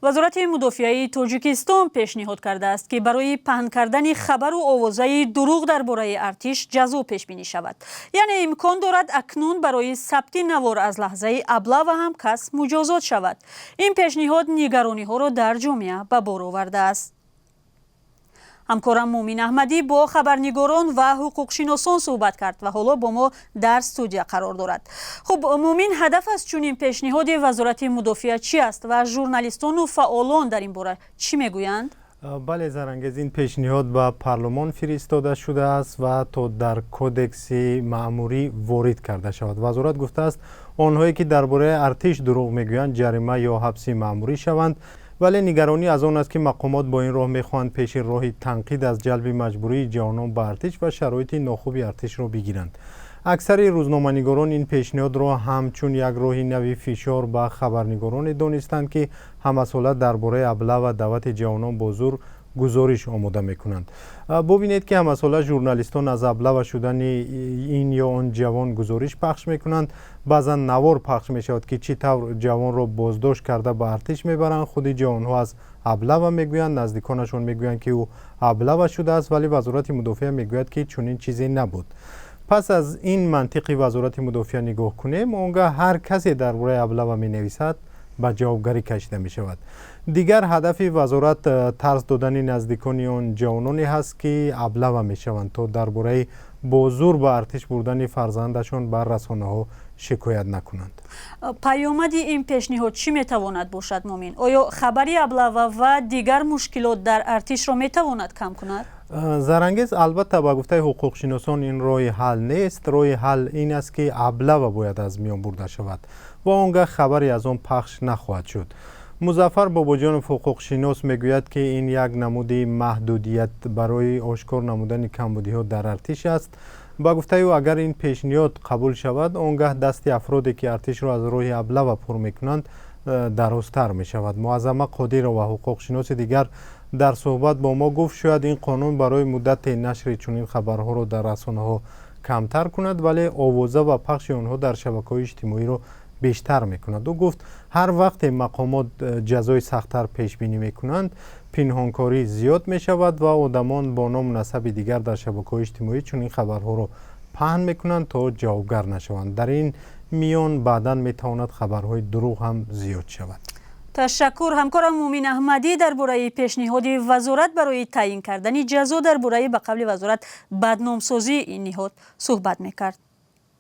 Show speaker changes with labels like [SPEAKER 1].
[SPEAKER 1] Вазорати мудофиаи Тоҷикистон пешниҳод кардааст, ки барои паҳн кардани хабару овозаи дурӯғ дар бораи артиш ҷазо пешбинӣ шавад. Яъне имкон дорад, акнун барои сабти навор аз лаҳзаи облава ҳам кас муҷозот шавад. Ин пешниҳод нигарониҳоро дар ҷомеа ба бор овардааст. Ҳамкорам Муъмин Аҳмадӣ бо хабарнигорон ва ҳуқуқшиносон суҳбат кард ва ҳоло бо мо дар студия қарор дорад. Хуб, Муъмин, ҳадаф аз чунин пешниҳоди Вазорати мудофиа чӣ аст ва журналистону фаъолон дар ин бора чӣ мегӯянд?
[SPEAKER 2] Бале, Зарангез, ин пешниҳод ба парлумон фиристода шудааст ва то дар кодекси маъмурӣ ворид карда шавад. Вазорат гуфтааст, онҳое ки дар бораи артиш дурӯғ мегӯянд, ҷарима ё ҳабси маъмурӣ шаванд. Вале нигаронӣ аз он аст, ки мақомот бо ин роҳ мехоҳанд пеши роҳи танқид аз ҷалби маҷбурии ҷавонон ба артиш ва шароити нохуби артишро бигиранд. Аксари рӯзноманигорон ин пешниҳодро ҳамчун як роҳи нави фишор ба хабарнигороне донистанд, ки ҳамасола дар бораи облава, даъвати ҷавонон бо зур гузориш омода мекунанд. Бубинед, ки ҳамасола журналистон аз облава шудани ин ё он ҷавон гузориш пахш мекунанд. Баъзан навор пахш мешавад, ки чӣ тавр ҷавонро боздошт карда, ба артиш мебаранд. Худи ҷавонҳо аз облава мегӯянд, наздиконашон мегӯянд, ки ӯ облава шудааст, вале Вазорати мудофиа мегӯяд, ки чунин чизе набуд. Пас аз ин мантиқи Вазорати мудофиа нигоҳ кунем, он гаҳ ҳар касе дар бораи облава менависад, ба ҷавобгарӣ кашида мешавад. Дигар ҳадафи вазорат тарс додани наздикони он ҷавононе ҳаст, ки облава мешаванд, то дар бораи бо зур ба артиш бурдани фарзандашон ба расонаҳо шикоят накунанд.
[SPEAKER 1] Паёмади ин пешниҳод чӣ метавонад бошад, Муъмин? Оё хабари облава ва дигар мушкилот дар артишро метавонад кам кунад?
[SPEAKER 2] Зарангез, албатта, ба гуфтаи ҳуқуқшиносон, ин роҳи ҳал нест. Роҳи ҳал ин аст, ки облава бояд аз миён бурда шавад ва он гаҳ хабаре аз он пахш нахоҳад шуд. Музаффар Бобоҷонов, ҳуқуқшинос, мегӯяд, ки ин як намуди маҳдудият барои ошкор намудани камбудиҳо дар артиш аст. Ба гуфтаи ӯ, агар ин пешниҳод қабул шавад, он гаҳ дасти афроде, ки артишро аз роҳи облава пур мекунанд, дарозтар мешавад. Муаззама Қодирова, ҳуқуқшиноси дигар, дар суҳбат бо мо гуфт, шояд ин қонун барои муддате нашри чунин хабарҳоро дар расонаҳо камтар кунад, вале овоза ва пахши онҳо дар шабакаҳои иҷтимоиро бештар мекунад. Ӯ гуфт, ҳар вақте мақомот ҷазои сахттар пешбинӣ мекунанд, пинҳонкорӣ зиёд мешавад ва одамон бо ному насаби дигар дар шабакаҳои иҷтимоӣ чунин хабарҳоро паҳн мекунанд, то ҷавобгар нашаванд. Дар ин миён баъдан метавонад хабарҳои дурӯғ ҳам зиёд шавад.
[SPEAKER 1] Ташаккур. Ҳамкорам Муъмин Аҳмадӣ дар бораи пешниҳоди вазорат барои таъйин кардани ҷазо дар бораи, ба қавли вазорат, бадномсозии ин ниҳод суҳбат мекард.